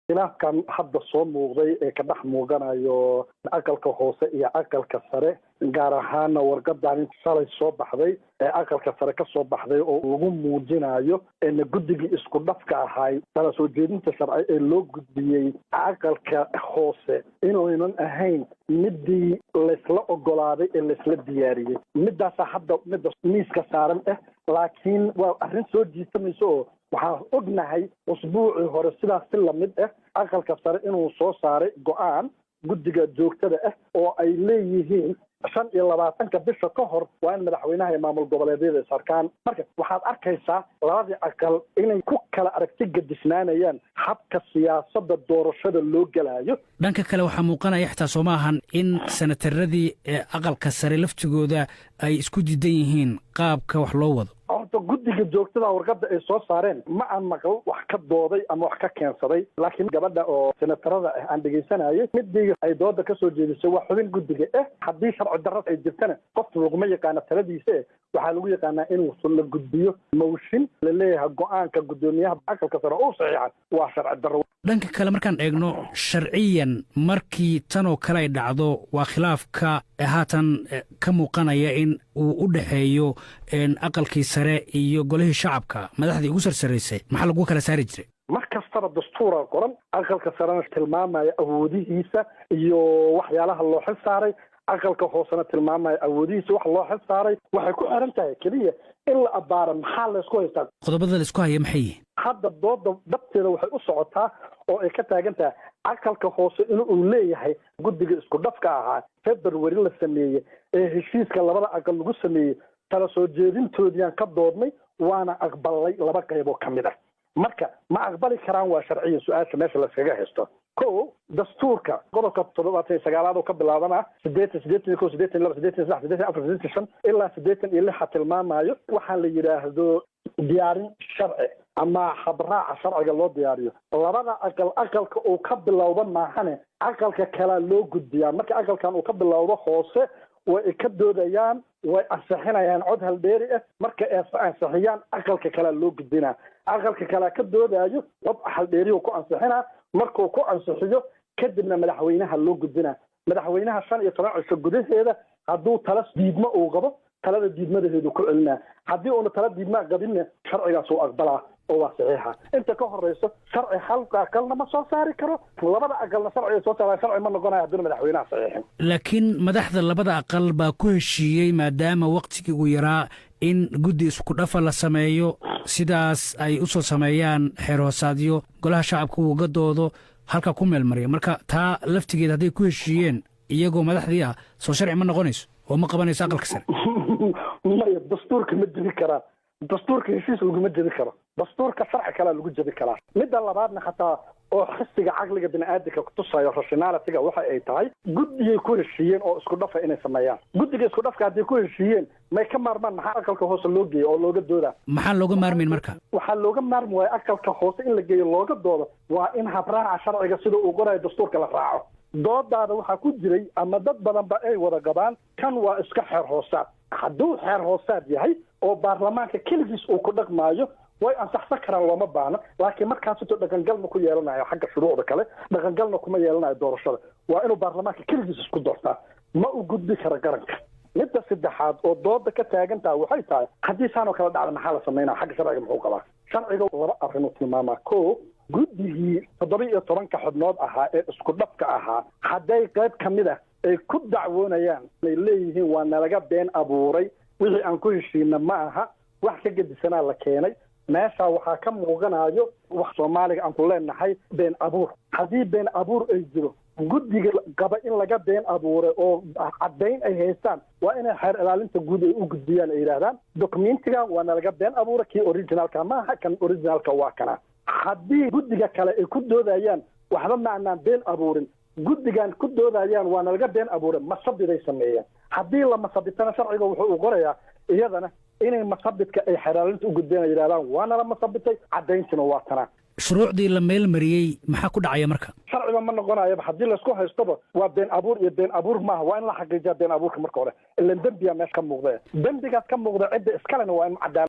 Khilaafkan hadda soo muuqday ee ka dhex muuqanayo aqalka hoose iyo aqalka sare, gaar ahaana warqadan shalay soo baxday ee aqalka sare ka soo baxday oo lagu muujinayo guddigii isku dhafka ahay tala soo jeedinta sharci ee loo gudbiyey aqalka hoose inaynan ahayn midii laysla ogolaaday ee laysla diyaariyey. Midaasaa hadda midda miiska saaran ah, laakiin waa arrin soo jiitamaysa oo waxaan ognahay usbuucii hore sidaas si lamid ah aqalka sare inuu soo saaray go'aan guddiga joogtada ah oo ay leeyihiin 25-ka bisha ka hor waa in madaxweynaha iyo maamul goboleedyada is arkaan. Marka waxaad arkaysaa labadii aqal inay ku kala aragti gadisnaanayaan habka siyaasadda doorashada loo gelaayo. Dhanka kale, waxaa muuqanaya xitaa, soo maahan, in senataradii aqalka sare laftigooda ay isku diidan yihiin qaabka wax loo wado? Horta guddiga joogtada warqadda ay soo saareen ma aan maqal wax ka dooday ama wax ka keensaday, laakiin gabadha oo senatarada ah aan dhegaysanayay midii ay dooda ka soo jeedisay waa xubin guddiga ah. Haddii sharci darro ay jirtana, qofka laguma yaqaano taladiisa, e waxaa lagu yaqaanaa inuu la gudbiyo motion la leeyahay go'aanka guddoomiyaha aqalka sare oo saxiixan waa sharci darro. Dhanka kale, markaan eegno sharciyan, markii tan oo kale ay dhacdo, waa khilaafka haatan ka muuqanaya in uu u dhexeeyo aqalkii sare iyo golihii shacabka madaxdii ugu sarsaraysay, maxaa lagu kala saari jiray? Mar kastaba dastuura qoran, aqalka sarena tilmaamaya awoodihiisa iyo waxyaalaha loo xil saaray, aqalka hoosena tilmaamaya awoodihiisa wax loo xil saaray. Waxay ku xiran tahay keliya in la abbaaro maxaa laysku haystaa. Qodobada la isku haya maxay yihiin? Hadda dooda dhabteeda waxay u socotaa oo ay ka taagan tahay aqalka hoose in uu leeyahay guddiga isku dhafka ahaa February la sameeyey ee heshiiska labada aqal lagu sameeyey tala soo jeedintoodiiyaan ka doodnay, waana aqbalay laba qayboo ka mid ah. Marka ma aqbali karaan? Waa sharciya su'aasha meesha layskaga haysto. Ko, dastuurka qodobka 79aad oo ka bilaabana 80, 81, 82, 83, 84, 85 ilaa 86 tilmaamayo waxaa la yidhaahdo diyaarin sharci ama habraaca sharciga loo diyaariyo. Labada aqal, aqalka uu ka bilowda maahane, aqalka kalaa loo gudbiyaa. Marka aqalkan uu ka bilowdo hoose, way ka doodayaan, way ansixinayaan cod haldheeri ah. Marka ay ansixiyaan, aqalka kalea loo gudbinaa. Aqalka kalea ka doodaayo, cod haldheeriyu ku ansixinaa. Markuu ku ansixiyo kadibna madaxweynaha loo gudbinaa. Madaxweynaha 15 cisho gudaheeda hadduu tala diidmo uu qabo, talada diidmadaheedu ku celinaa. Haddii uuna tala diidmaa qabinna, sharcigaas uu aqbalaa oo waa saxiixa. Inta ka horeyso sharci hal aqalna ma soo saari karo, labada aqalna sharciga soo saara sharci ma noqonayo hadduuna madaxweynaha saxiixin. Laakiin madaxda labada aqal baa ku heshiiyey, maadaama waktigii uu yaraa, in guddi isku dhafa la sameeyo, sidaas ay u soo sameeyaan xeer hoosaadyo golaha shacabka uu uga doodo, halka ku meel mariya. Marka taa laftigeed hadday ku heshiiyeen iyagoo madaxdii ah, soo sharci ma noqonayso oo ma qabanayso aqalka sare? Maya, dastuurka ma jebi karaan. Dastuurka heshiis laguma jebi karo, dastuurka sharci kalea lagu jebi karaa. Midda labaadna, xataa oo xisiga caqliga bini'aadamka kutusayo rationality-ga waxa ay tahay, guddigay ku heshiiyeen oo isku dhafa inay sameeyaan. Guddiga isku dhafka hadday ku heshiiyeen, may ka maarmaan? Maxaa aqalka hoose loo geeyo oo looga doodaa? Maxaa looga maarmayn marka? Waxaa looga maarmi waaya aqalka hoose in la geeyo looga doodo waa in habraaca sharciga sida uu qorayo dastuurka la raaco. Doodaada waxaa ku jiray ama dad badan ba ay wada qabaan, kan waa iska xeer hoosaad. Hadduu xeer hoosaad yahay oo baarlamaanka keligiis uu ku dhaqmaayo, way ansaxsan karaan, looma baahno. Laakiin markaasito dhaqangalna ku yeelanayo xagga shuruucda kale, dhaqangalna kuma yeelanayo doorashada. Waa inuu baarlamaanka keligiis isku doortaa, ma u gudbi karo qaranka. Midda saddexaad oo dooda ka taagan tahay waxay tahay, haddii saanoo kale dhacda, maxaa la samaynaa? Xagga sharciga muxuu qabaa? Sharciga laba arrinuu tilmaamaa. Ko, guddigii 17-ka xubnood ahaa ee isku dhafka ahaa, hadday qayb ka mid ah ay ku dacwoonayaan, ay leeyihiin waa nalaga been abuuray, wixii aan ku heshiina ma aha, wax ka gedisanaa la keenay, meesha waxaa ka muuqanayo wax Soomaaliga aan ku leenahay been abuur. Haddii been abuur ay jiro, guddiga qaba in laga been abuuray oo caddayn ay haystaan, waa inay xeer ilaalinta guud ay u gudbiyaan, ay yidhaahdaan documentigan waa nalaga been abuuray, kii originalka maaha, kan originalka waa kana. Haddii guddiga kale ay ku doodayaan waxba ma anaan been abuurin, guddigan ku doodayaan waa nalaga been abuuray, masabiday sameeyeen. Haddii la masabitana, sharciga wuxuu u qorayaa iyadana inay masabidka ay xeer ilaalinta u gudbeen, ay yidhahdaan waa nala masabitay, caddayntina waa tanaa. Shuruucdii la meel mariyey maxaa ku dhacaya marka? Sharciba ma noqonayaba haddii laysku haystoba waa been abuur iyo been abuur maaha. Waa in la xaqiijiyaa been abuurka marka hore, ilan dembiyaa meesha ka muuqda. Dembigaas ka muuqda cidda iskalena waa in cadaalad